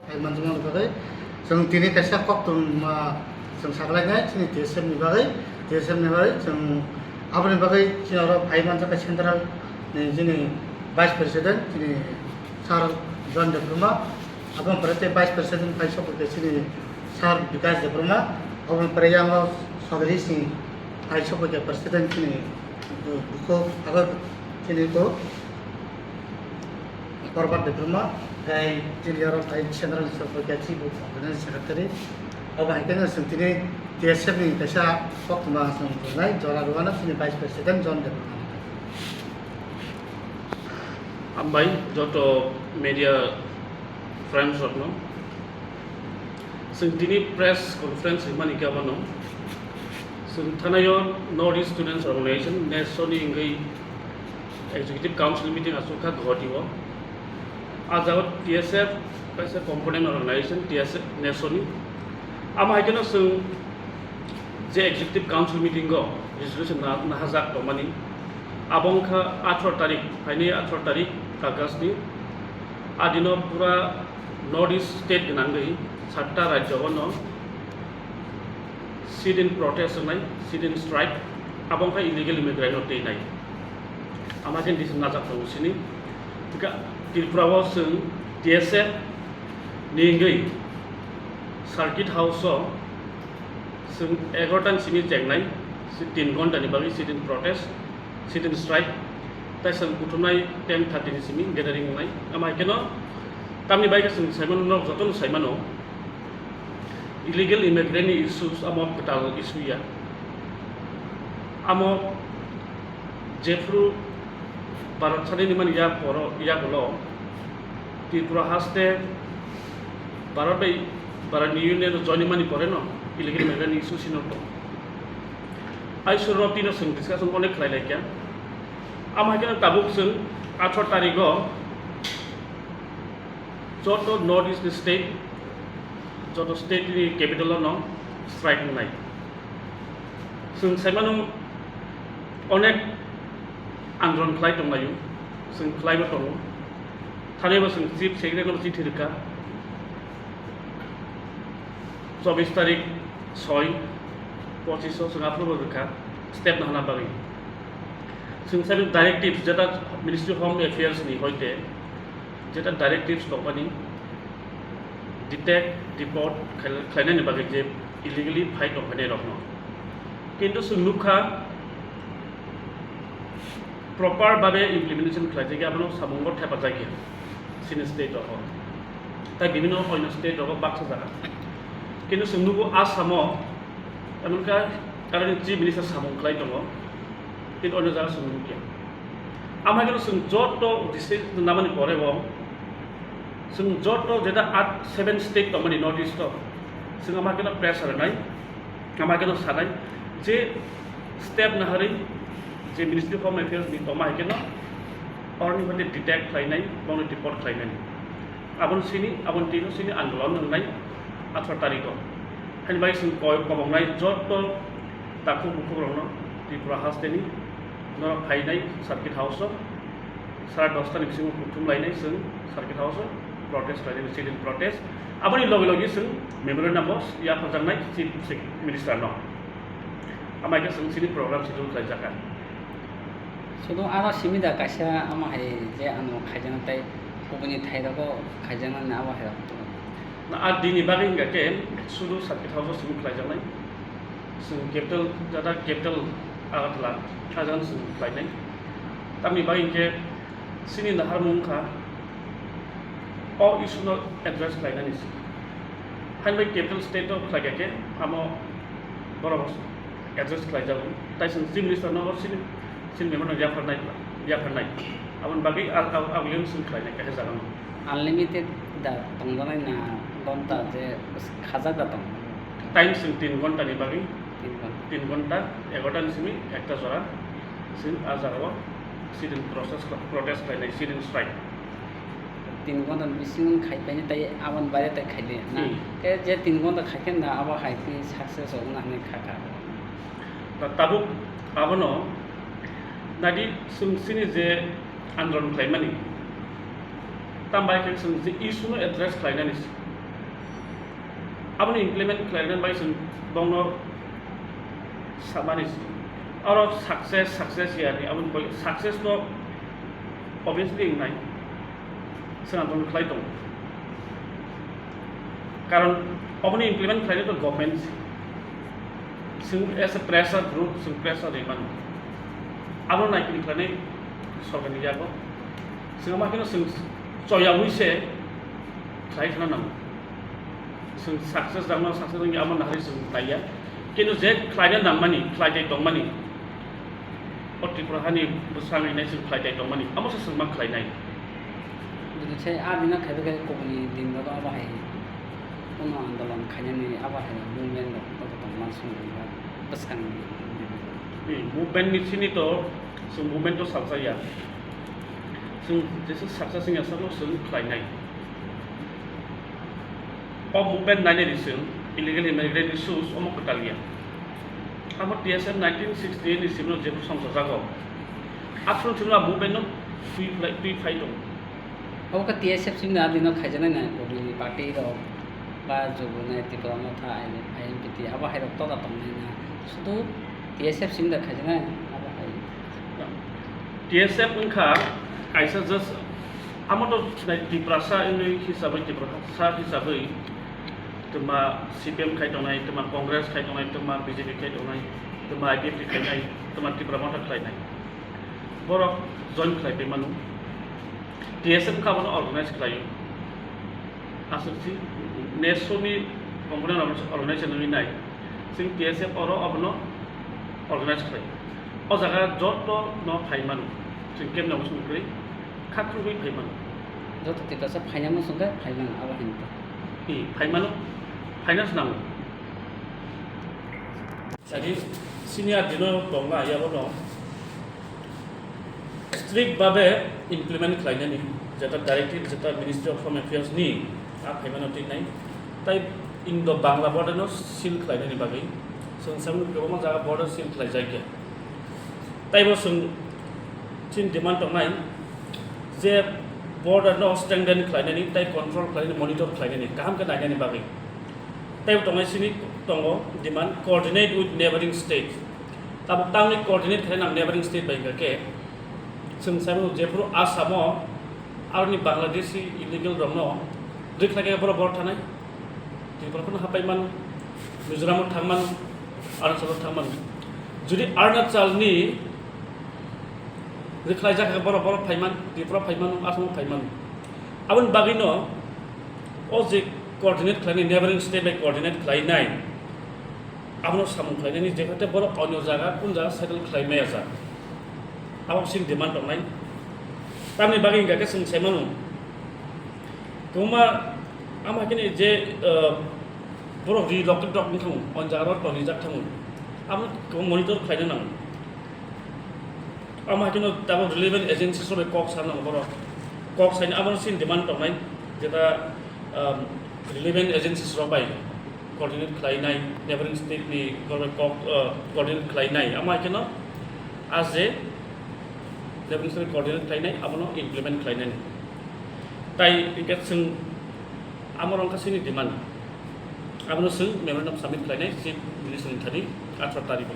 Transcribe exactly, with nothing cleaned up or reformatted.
Phai manjakmani bagwi chwng tini kaisa koktwma chwng sakalainai chini T S F ni bagwi, T S F ni bagwi chwng aboni bagwi chini oro phai manjaknai central ni chini vice president chini sir John Debbarma, aboni pore tei vice president phai sokphaikha chini sir Bikash Debbarma, aboni pore yang o Sogri Singh phai sokphaikha president chini, uh, bukhuk abo chini ko Korbat Debbarma, tei chini oro phai central ni sokphaikha chief organizing secretary. Abo hai kheno chwng tini T S F ni kaisa koktwma chwng rwnai jora rwano chini vice president John Debbarma. Hambai joto media friends rokno. Chwng tini press conference rimani khe abono. Chwng thanaio North East Students Organization, NESO ni wngwi Executive Council meeting achukha Guwahati o. A jaga T S F kaisa component organization T S F NESO ni. Amo hai kheno chwng je Executive Council meeting o resolution na, nahajak tongmani. Abo wngkha atharo tarik, phaini atharo tarik August ni. A dino pura North East state gwnangwi satta rajyo o no sit-in protest wngnai, sit-in strike, abo wngkha illegal immigrant no twi nai. Ama khe decision najak tongo sini. Hwnkhe Tripura o chwng T S F ni wngwi Circuit House o chwng egaroh ta ni simi chengnai, si-, tin ghonta ni bagwi sit-in protest, sit-in strike, tai chwng kuthumnai ten thirty ni simi gathering wngnai. Ama hai kheno tamni bai khe chwng saimano, norok jotono saimano, illegal immigrant ni issues amo kwtal issue ya. Amo jephru Bharat sadin ni mani yak poro, yak ulo Tripura haste Bharat bai, Bharat ni Union o join mani pore no illegal immigrant ni issue sino to. Ai suro tino chwng discussion onek khlai lai kya. Amo hai kheno tabuk chwng atharo tarik o joto North East ni state, joto state ni capital o no strike wngnai. Chwng saimano onek andolon khlai tonglaio, chwng khlaibo tongo. Thani bo chwng chief secretary no chithi rwkha. Chobbish tarik soi, pochis o chwng aphuru bo rwkha step no hana bagwi. Chwng saimano directives jeta Ministry of Home Affairs ni hoite jeta directives tongmani detect, deport khai-, khlainani bagwi je illegally phai tongphainai rokno. Kintu chwng nukha proper babe implementation khlaijagya, abono samungo thepajakya chini state o. Tai bibhinno onyo state rogo baksa jaga. Kintu chwng nugo Assam o, emon khe aroni chief minister samung khlai tongo, kintu onyo jaga chwng nukya. Ama khe chwng joto district namani pore bo, chwng joto jeta at seven state tongmani North East o, chwng ama khe pressure nai, ama khe sanai je step naharwi je Ministry of Home Affairs ni tongma hai kheno oroni hoite detect khlainai, bono deport khlainai. Aboni sini, aboni tino sini andolon wngnai atharo tarikh o. Haini bai chwng koi kobongnai joto takhuk bukhukrokno Tripura hasteni norok phainai Circuit House o sara dosta ni bisingo kuthum lainai chwng Circuit House o protest khlainai, sit-in protest. Aboni logi logi chwng memorandum bo yapharjaknai Chief Sec-, Minister no. Amai khe chwng chini program schedule khlaijakha. Sudu ano simi da kaisa amo hai je ano khaijana tai kubuni thai rogo khaijana ni abo hai rok. Na a dini bagwi hingka khe sudu Circuit House o simi khlaijaknai. Chwng capital, jata capital Agartala, ajang chwng khlainai. Tamni bagwi hingke chini naharmung wngkha o issue no address khlainani se. Hain bai capital state o khlaikha khe amo borok address khlaijago. Tai chwng chief minister no chini, chini member no yapharnai, yapharnai. Aboni bagwi a, a, a, chwng khlainai kaisa jaga no. Unlimited da tongjanai na gonta je khajak da tong? Time chwng tin gonta ni bagwi. Tin gonta. Tin gonta, egarota ni simi ekta jora chwng a jaga o sit-in process, protest khlainai, sit-in strike. Tin gonta ni bisingo khai paini tai aboni baire tai khai liya na? Hmm. Ke je tin gonta khai khe na abo hai twi success wngna hinwi kha kha. Ta tabuk abono nadi chwng chini je andolon khlaimani, tam bai khe chwng je issue no address khlainani Aboni implement khlaina bai chwng bongno samani aro success, success ya ni aboni bai success to obviously wngnai, chwng aboni khlai tongo. Karon oboni implement khlaina to government, chwng as a pressure group, chwng pressure ri mano. Abo naikini khlainai sorkarni yago. Chwng ma kheno chwng choyawi se khlai thana nango. Chwng success rangno success wngya amo nahari chwng taiya. Kintu je khlaina nangmani, khlai tei tongmani, o Tripura hani bwsang rinai chwng khlai tei tongmani, amo se chwng ma khlainai. Bini se a dino khaibai khe kubuni din rok abo hai kuno andolon khainani abo hai movement rok joto tongma song bwskang. Ni movement ni sini to chwng movement to salsa ya. Chwng jesa success wngya sabo chwng khlainai. O movement nainai ni chwng illegal immigrant issues omo kwtal ya. Amo T S F nineteen sixty-eight ni simi no jephru songchajago. Aphuru chwng a movement no twi phlai, twi phai tongo. Obo khe T S F simi no adino khaijaknai na, kubuni party rok ba jubunai Tipra Motha, I N P T abo hai rok tola tongnai na. Sudu T S F simi da khaijaknai abo hai. T S F wngkha kaisa just amo to Tiprasa wngwi hisabwi, Tiprasa hisabwi twma C P M khai tongnai, twma Congress khai tongnai, twma B J P khai tongnai, twma I P F T khainai, twma Tipra Motha khlainai. Borok join khlai pai mano. T S F wngkha abono organize khlaio. Aswk si NESO ni component organize wngwi nai. Chwng T S F oro abono organize khlai. O jaga joto no phai mano. Chwng kemni obo song kwrwi khakrwgwi phai mano. Joto Tiprasa phaina muchung khe phai mano, abo hai wngkha. Hi, phai mano, phaina se nango. Sadi senior dino tongna yabo no strict babe implement khlainani, jeta directive, jeta Ministry of Home Affairs ni a phaimano twi nai, tai Indo Bangla border no seal khlainani bagwi chwng samung kwbangma jaga border seal khlaijakya. Taibo chwng chini demand tongnai je border no strengthen khlainani tai control khlainani, monitor khlainani, kaham khe nainani bagwi. Taibo tongnai sini tongo demand coordinate with neighboring state. Tabuk tamni coordinate khlai nang neighboring state bai hwnkha khe chwng saimano jephuru Assam o aroni Bangladeshi illegal rokno rwkhlai khe borok borok thanai. Tripura phano hapai mano, Mizoram o thang mano, Arunachal o thang mano. Jodi Arunachal ni rwkhlai jak khe borok borok phai man, Tripura phai mano, Assam o phai mano. Aboni bagwi no o je coordinate khlainai, neighboring state bai coordinate khlainai, abono samung khlainani, jephate borok onyo jaga, kun jaga settle khlai maya jak, abo chini demand tongnai. Tamni bagwi hwnkha khe chwng sai mano, kwbangma, ama khe ni je, uh, borok relocate rok wng thango, on jaga rok tonijak thango, abo kwbangma monitor khlaina nango. Amo hai kheno tabuk relevant agencies rok bai kok sa nango borok. Kok saini abo chini demand tongnai, jeta, um, relevant agencies rok bai coordinate khlainai, neighboring state ni borok bai kok, uh, coordinate khlainai. Amo hai kheno a je neighboring state coordinate khlainai, abono implement khlainani. Tai hwnkhe chwng amo rok wngkha chini demand. Abono chwng memorandum submit khlainai Chief Minister ni thani atharo tarikh o.